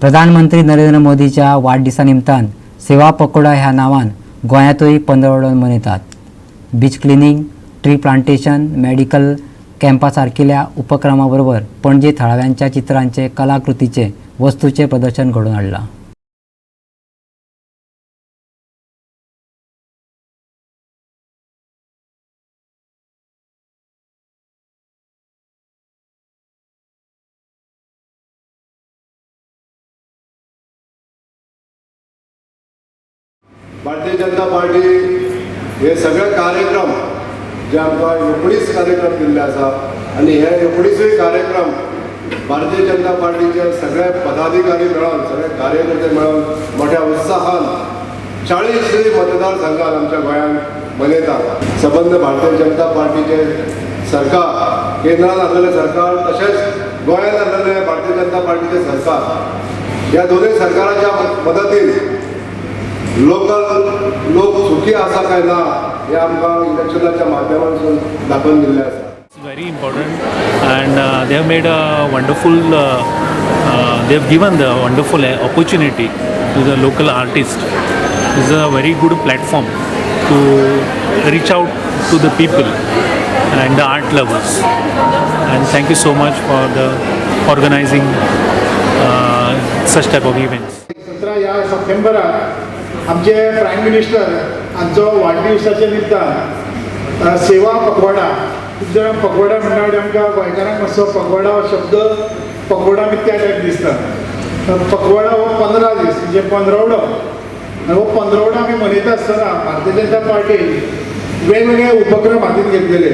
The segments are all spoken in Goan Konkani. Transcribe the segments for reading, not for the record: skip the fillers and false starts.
प्रधानमंत्री नरेंद्र मोदीच्या वाडदिसा निमतान सेवा पकोडा ह्या नांवान गोंयांतूय पंदरवडो मनयतात. Beach cleaning, tree plantation, medical Campa सारकिल्या उपक्रमा बरोबर पणजे थळाव्यांच्या चित्रांचे, कलाकृतीचे, वस्तूचें प्रदर्शन घडोवन हाडलां. भारतीय जनता पार्टी हे सगळे कार्यक्रम जे आमकां 19 कार्यक्रम दिल्ले आसा आनी हे 19ूय कार्यक्रम भारतीय जनता पार्टीचे सगळे पदाधिकारी मेळोन, सगळे कार्यकर्ते मेळोन मोठ्या उत्साहान 40 मतदारसंघात आमच्या गोंयांत मनयतात. सबंद भारतीय जनता पार्टीचे सरकार, केंद्रात आसलेलें सरकार तशेंच गोंयांत आसलेलें भारतीय जनता पार्टीचें सरकार, ह्या दोनूय सरकाराच्या मदतीन लोकल लोक सुखी आसा काय ना हे आमकां इलेक्शनाच्या माध्यमांतून दाखोवन दिल्लें आसा. It's very important, and they have made a wonderful. They have given the wonderful opportunity to the local artist. It's a very good platform to reach out to the people and the art lovers. And thank you so much for the organizing such type of events. 17 ह्या सप्टेंबराक आमचे प्रायम मिनिस्टर हांचो वाडदिवसाच्या निमतान सेवा पखवाडा. खूब जाणां पखवाडा म्हणटा, आमकां गोंयकारांक मातसो पखवाडा हो शब्द पखवाडा बी त्या टायप दिसता. पखवाडा हो 15 दीस, म्हणजे पंदरवडो, आनी हो पंदरवडो आमी मनयता आसतना भारतीय जनता पार्टी वेगवेगळे उपक्रम हातीन घेतलेले.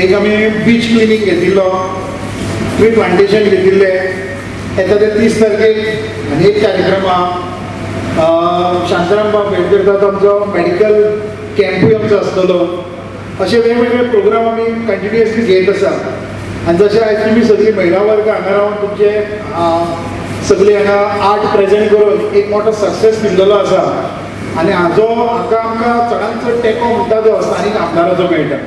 एक आमी बीच क्लिनींग घेतिल्लो, ट्री प्लांटेशन घेतिल्ले. येता ते 30 तारखेक आनी एक कार्यक्रम आहा. शांताराम बाब भेट करता, तो आमचो मेडिकल कॅम्पूय आमचो आसतलो. असे वेगवेगळे प्रोग्राम आमी कंटिन्युअसली घेत आसा. आनी जशें आयज तुमी सगळी महिला वर्ग हांगा रावन तुमचे सगळी हांगा आर्ट प्रेजेंट करून एक मोठो सक्सेस दिल्लेलो आसा आनी हाजो हाका आमकां चडांत चड तेंको म्हणटा तो स्थानीक आमदाराचो मेळटा.